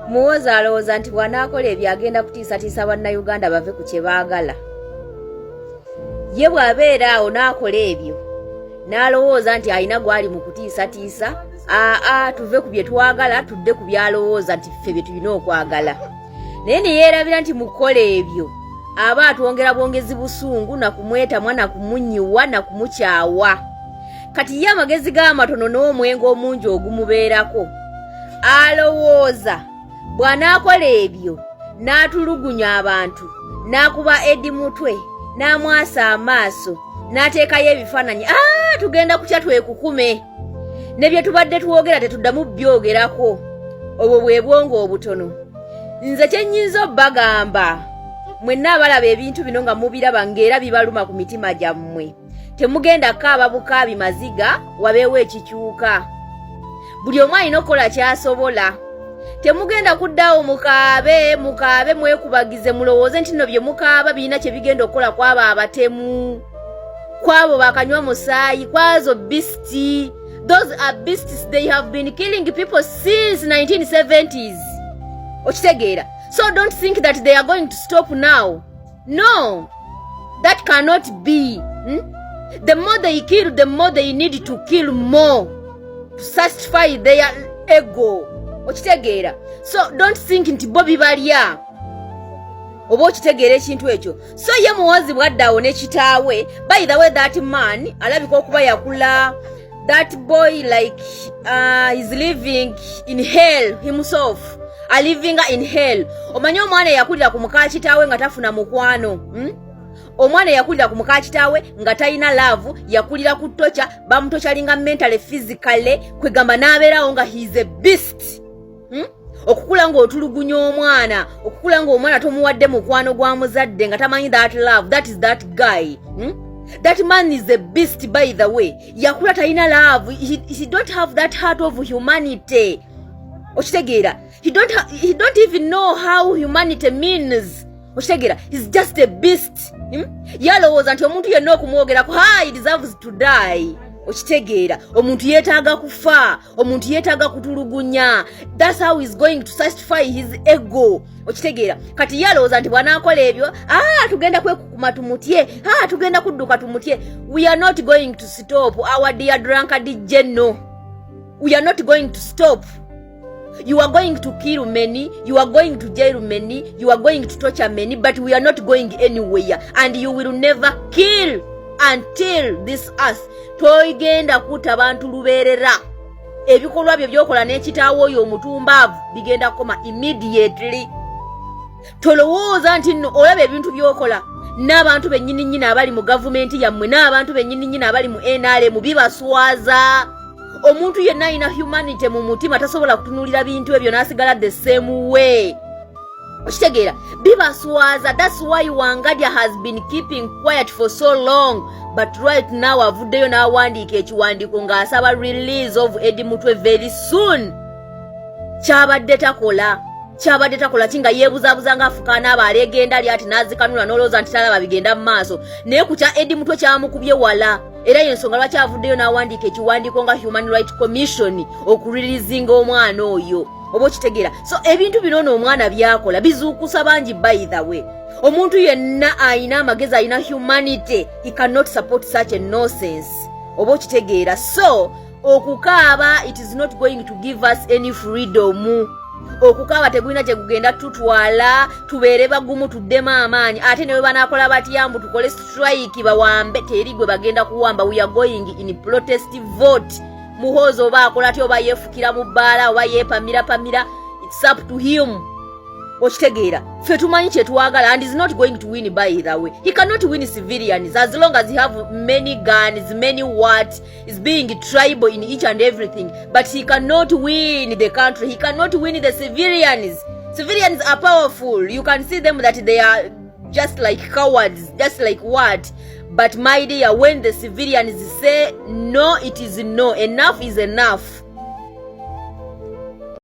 Muwoza alowooza nti bw'anaakola ebyo agenda kutiisatiisa Bannayuganda bave ku kye baagala. Ye bw'abeera awo n'akola ebyo n'alowooza nti alina gw'ali mu kutiisatiisa, aa, tuve ku bye twagala tudde ku by'alowooza nti ffe bye tulina okwagala. Naye ne yeerabira nti mu kukola ebyo aba atwongera bwongezi busungu na kumwetamwa na kumunyiwa na kumukyawa. Kati ye amagezi g'amatono n'omwenge omungi ogumubeerako, alowooza bw'anaakola ebyo n'atulugunya abantu, n'akuba Edi Mutwe, n'amwasa amaaso, n'ateekayo ebifaananyi, aa, tugenda kutya twekukume ne bye tubadde twogera tetuddamu byogerako. Obwo bwe bwongo obutono. Nze kye nnyinza obbagamba mwenna abalaba ebintu bino nga mubiraba ng'era bibaluma ku mitima gyammwe, temugenda kaaba bukaabi maziga wabeewo ekikyuka. Buli omu alina okukola kyasobola. Temugenda kuddaawo mukaabe mukaabe mwekubagize mulowooze nti nno bye mukaaba birina kye bigenda okukola kwabo abatemu, kwabo bakanywa musaayi, kwazo beasts. Those are beasts. They have been killing people since 1970s. Okitegeera? So don't think that they are going to stop now. No, that cannot be. The more they kill, the more they need to kill more to satisfy their ego. Okitegeera? So don't think nti bo bibalya. Oba okitegeera ekintu ekyo? So ye Muwozi bwadde awo ne kitaawe, by the way, that man alabika okuba yakula, that boy, like is living in hell himself, alivinga in hell. Omanyi omwana eyakulira ku muka kitaawe nga tafuna mukwano, Omwana eyakulira ku muka kitaawe nga talina love, yakulira ku torture, bamutorturinga mentally, physically, kwegamba n'abeerawo nga he is a beast, Okukula ng'otulugunya omwana, okukula ng'omwana tomuwadde mukwano gwa muzadde, nga tamanyi that love, that is that guy, That man is a beast, by the way. Yakula talina love. He don't have that heart of humanity. Okitegeera? He don't even know how humanity means. Okitegeera? He's just a beast, Yalowooza nti omuntu yenna okumwogerako, ha, he deserves to die. Okitegeera? Omuntu yeetaaga kufa, omuntu yeetaaga kutulugunya. That's how he's going to satisfy his ego. Okitegeera? Kati ye alowooza nti bw'anaakola ebyo, ah, tugenda kwekukuma tumutye, ah, tugenda kudduka tumutye. We are not going to stop our dear drunkard general. We are not going to stop. You are going to kill many, you are going to jail many, you are going to torture many, but we are not going anywhere, and you will never kill until this earth. Toigenda kutta bantu lubeerera. Ebikolwa byo byokola n'ekitaawo oyo omutumbaavu bigenda kukoma immediately. Tolowooza nti nno olaba ebintu byokola n'abantu bennyini nnyini abali mu gavumenti yammwe n'abantu bennyini nnyini abali mu NRM bibaswaza. Omuntu yenna alina humanity mu mutima tasobola kutunuulira bintu ebyo n'asigala the same way. Okitegeera? Bibaswaza. That's why Wangadya has been keeping quiet for so long, but right now avuddeyo n'awandiika ekiwandiiko ng'asaba release of Edi Mutwe very soon. Kyabadde takola, kyabadde takola ki nga yeebuzaabuza ng'afukaana abo aleegenda ly ati n'azikanula n'olowooza nti talaba bigenda mu maaso. Naye ku kya Edi Mutwe kyamukubye wala, era yensonga lwaki avuddeyo n'awandiika ekiwandiiko nga Human Right Commission okureleasinga omwana oyo. Oba okitegeera? So ebintu bino ono omwana byakola bizuukusa bangi. By the way, omuntu yenna ayina amagezi, ayina humanity, he cannot support such a nonsense. Oba okitegeera? So okukaaba, it is not going to give us any freedom. Okukaaba tegulina kyegugenda tutwala. Tubeere bagumu, tuddemu amaanyi. Ate ne bwe banaakola batya mbu tukole strike bawambe, teri gwe bagenda kuwamba. We are going in protest vote. Muhoozi oba akola ty, oba yeefukira mu bbaala, oba yeepamirapamira, it's up to him. Okitegeera? Ffe tumanyi kyetwagala, and is not going to win. By the way, he cannot win civilians as long as he have many guns, many what, is being tribal in each and everything, but he cannot win the country. He cannot win the civilians. Civilians are powerful. You can see them that they are just like cowards, just like what, but my dear, when the civilians say no, it is no. Enough is enough.